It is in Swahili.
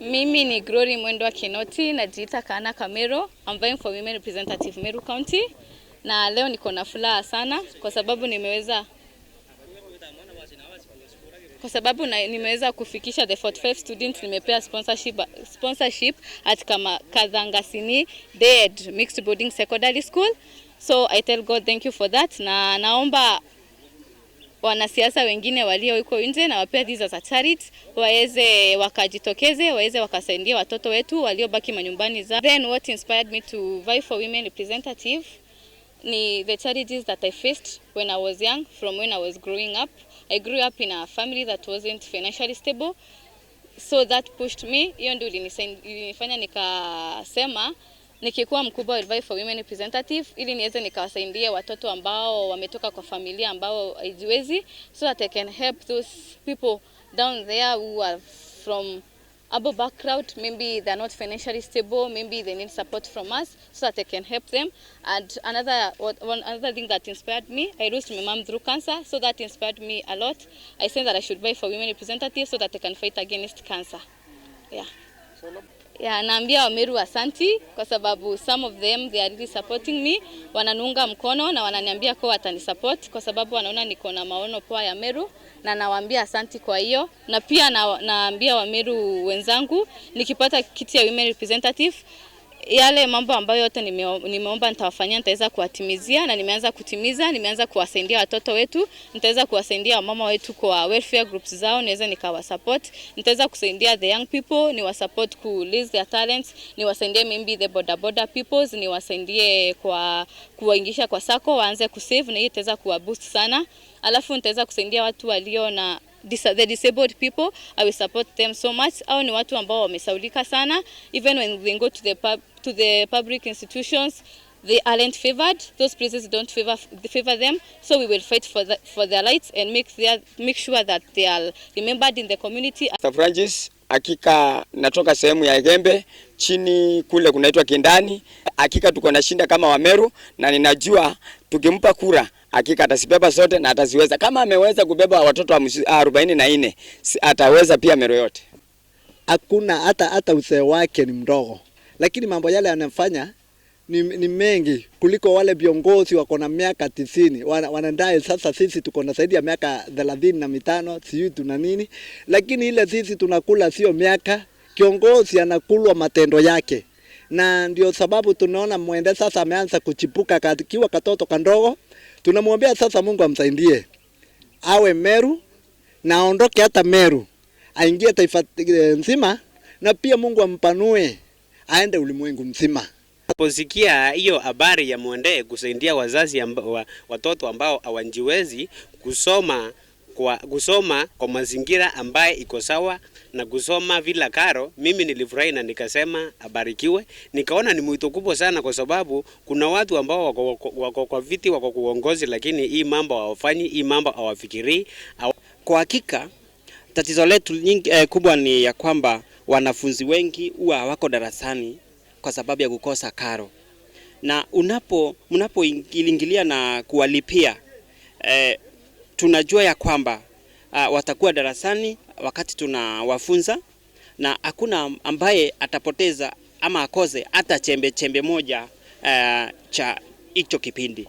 Mimi ni Glory Mwendwa Kinoti, najiita Kana Kamero, I'm vying for Women Representative Meru County. Na leo niko na furaha sana kwa sababu nimeweza kufikisha the 45 students nimepea sponsorship at kama Kathangasini Day Mixed Boarding Secondary School. So I tell God thank you for that, na naomba wanasiasa wengine walio huko nje na wapea this as a charity waweze wakajitokeze, waweze wakasaidia watoto wetu waliobaki manyumbani za. Then what inspired me to vie for women representative ni the challenges that I faced when I was young, from when I was growing up. I grew up in a family that wasn't financially stable, so that pushed me. Hiyo ndio ilinifanya nikasema nikikuwa mkubwa I will vie for women representative ili niweze nikawasaidia watoto ambao wametoka kwa familia ambao haijiwezi, so that I can help those people down there who are from able background. Maybe they're not financially stable, maybe they need support from us so that I can help them. And another thing that inspired me, I lost my mom through cancer, so that inspired me a lot. I said that I should vie for women representative so that I can fight against cancer. Yeah, naambia Wameru asanti kwa sababu some of them, they are really supporting me, wananiunga mkono na wananiambia kwa watanisupport kwa sababu wanaona niko na maono poa ya Meru, na nawaambia asanti kwa hiyo. Na pia naambia Wameru wenzangu, nikipata kiti ya women representative, yale mambo ambayo yote nimeomba nitawafanyia, nitaweza kuwatimizia na nimeanza kutimiza. Nimeanza kuwasaidia watoto wetu, nitaweza kuwasaidia wamama wetu kwa welfare groups zao, niweze nikawasupport. Nitaweza kusaidia the young people, niwasupport ku release their talents, niwasaidie maybe the boda boda peoples, niwasaidie kwa kuwaingisha kwa sacco waanze kusave, na hiyo itaweza kuwa boost sana. Alafu nitaweza kusaidia watu walio na the disabled people. I will support them so much. Au ni watu ambao wamesaulika sana. Even when they go to the public institutions, they aren't favored. Those places don't favor them, so we will fight for their rights and make sure that they are remembered in the community. Mr. Francis, hakika natoka sehemu ya Gembe chini kule kunaitwa Kindani. Hakika tuko na shinda kama Wameru, na ninajua tukimpa kura hakika atazibeba zote na ataziweza. Kama ameweza kubeba watoto 44, ataweza pia Meru yote. Hakuna hata uzee wake ni mdogo, lakini mambo yale anafanya ni mengi kuliko wale viongozi wako na miaka 90 wanadai. Sasa sisi tuko na zaidi ya miaka 35, sijui tuna nini, lakini ile sisi tunakula sio miaka. Kiongozi anakulwa matendo yake, na ndio sababu tunaona Mwende sasa ameanza kuchipuka kakiwa katoto kandogo. Tunamwambia sasa Mungu amsaidie awe Meru na aondoke hata Meru aingie taifa nzima, na pia Mungu ampanue aende ulimwengu mzima. Posikia hiyo habari ya Mwende kusaidia wazazi watoto ambao hawajiwezi kusoma kwa mazingira ambaye iko sawa na kusoma bila karo, mimi nilifurahi na nikasema abarikiwe. Nikaona ni mwito kubwa sana, kwa sababu kuna watu ambao wako kwa viti, wako kwa uongozi, lakini hii mambo hawafanyi, hii mambo hawafikirii. Kwa hakika tatizo letu nyingi, kubwa ni ya kwamba wanafunzi wengi huwa hawako darasani kwa sababu ya kukosa karo, na mnapoingilia na kuwalipia, tunajua ya kwamba watakuwa darasani wakati tunawafunza na hakuna ambaye atapoteza ama akose hata chembe chembe moja cha hicho kipindi.